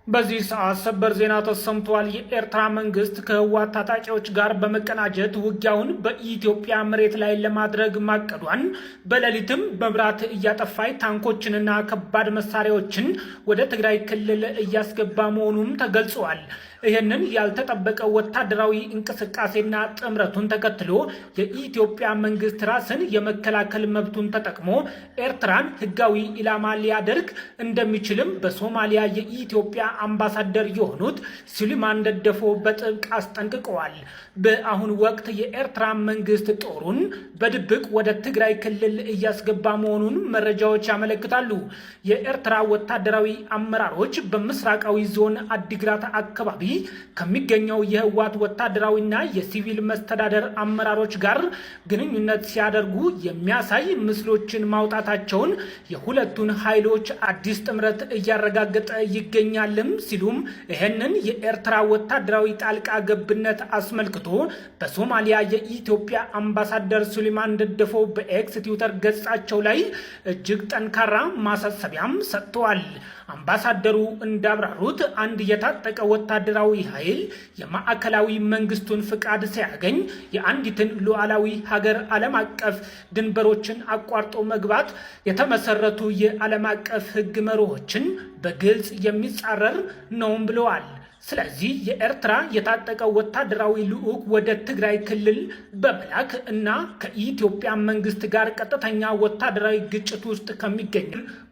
በዚህ ሰዓት ሰበር ዜና ተሰምቷል። የኤርትራ መንግስት ከህወሓት ታጣቂዎች ጋር በመቀናጀት ውጊያውን በኢትዮጵያ መሬት ላይ ለማድረግ ማቀዷን፣ በሌሊትም መብራት እያጠፋይ ታንኮችንና ከባድ መሳሪያዎችን ወደ ትግራይ ክልል እያስገባ መሆኑም ተገልጿል። ይህንን ያልተጠበቀ ወታደራዊ እንቅስቃሴና ጥምረቱን ተከትሎ የኢትዮጵያ መንግስት ራስን የመከላከል መብቱን ተጠቅሞ ኤርትራን ህጋዊ ኢላማ ሊያደርግ እንደሚችልም በሶማሊያ የኢትዮጵያ አምባሳደር የሆኑት ሱሊማን ደደፎ በጥብቅ አስጠንቅቀዋል። በአሁኑ ወቅት የኤርትራ መንግስት ጦሩን በድብቅ ወደ ትግራይ ክልል እያስገባ መሆኑን መረጃዎች ያመለክታሉ። የኤርትራ ወታደራዊ አመራሮች በምስራቃዊ ዞን አዲግራት አካባቢ ከሚገኘው የህወሓት ወታደራዊና የሲቪል መስተዳደር አመራሮች ጋር ግንኙነት ሲያደርጉ የሚያሳይ ምስሎችን ማውጣታቸውን የሁለቱን ኃይሎች አዲስ ጥምረት እያረጋገጠ ይገኛልም ሲሉም ይህንን የኤርትራ ወታደራዊ ጣልቃ ገብነት አስመልክቶ በሶማሊያ የኢትዮጵያ አምባሳደር ሱሊማን ደደፎ በኤክስ ትዊተር ገጻቸው ላይ እጅግ ጠንካራ ማሳሰቢያም ሰጥተዋል። አምባሳደሩ እንዳብራሩት አንድ የታጠቀ ወታደራዊ ኃይል የማዕከላዊ መንግስቱን ፍቃድ ሳያገኝ የአንዲትን ሉዓላዊ ሀገር ዓለም አቀፍ ድንበሮችን አቋርጦ መግባት የተመሰረቱ የዓለም አቀፍ ሕግ መርሆችን በግልጽ የሚጻረር ነውም ብለዋል። ስለዚህ የኤርትራ የታጠቀው ወታደራዊ ልዑክ ወደ ትግራይ ክልል በመላክ እና ከኢትዮጵያ መንግስት ጋር ቀጥተኛ ወታደራዊ ግጭት ውስጥ ከሚገኝ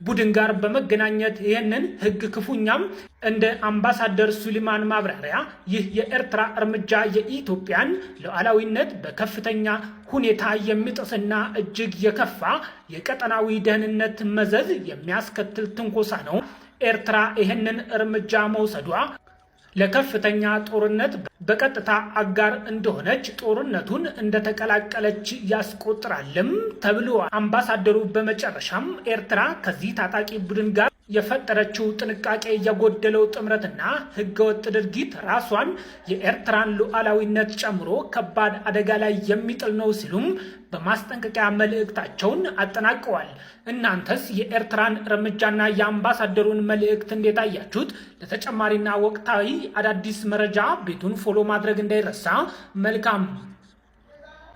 ቡድን ጋር በመገናኘት ይህንን ሕግ ክፉኛም እንደ አምባሳደር ሱሊማን ማብራሪያ ይህ የኤርትራ እርምጃ የኢትዮጵያን ሉዓላዊነት በከፍተኛ ሁኔታ የሚጥስና እጅግ የከፋ የቀጠናዊ ደህንነት መዘዝ የሚያስከትል ትንኮሳ ነው። ኤርትራ ይህንን እርምጃ መውሰዷ ለከፍተኛ ጦርነት በቀጥታ አጋር እንደሆነች፣ ጦርነቱን እንደተቀላቀለች ያስቆጥራልም ተብሎ አምባሳደሩ በመጨረሻም ኤርትራ ከዚህ ታጣቂ ቡድን ጋር የፈጠረችው ጥንቃቄ የጎደለው ጥምረትና ህገወጥ ድርጊት ራሷን የኤርትራን ሉዓላዊነት ጨምሮ ከባድ አደጋ ላይ የሚጥል ነው ሲሉም በማስጠንቀቂያ መልእክታቸውን አጠናቀዋል። እናንተስ የኤርትራን እርምጃና የአምባሳደሩን መልእክት እንዴት አያችሁት? ለተጨማሪና ወቅታዊ አዳዲስ መረጃ ቤቱን follow ማድረግ እንዳይረሳ። መልካም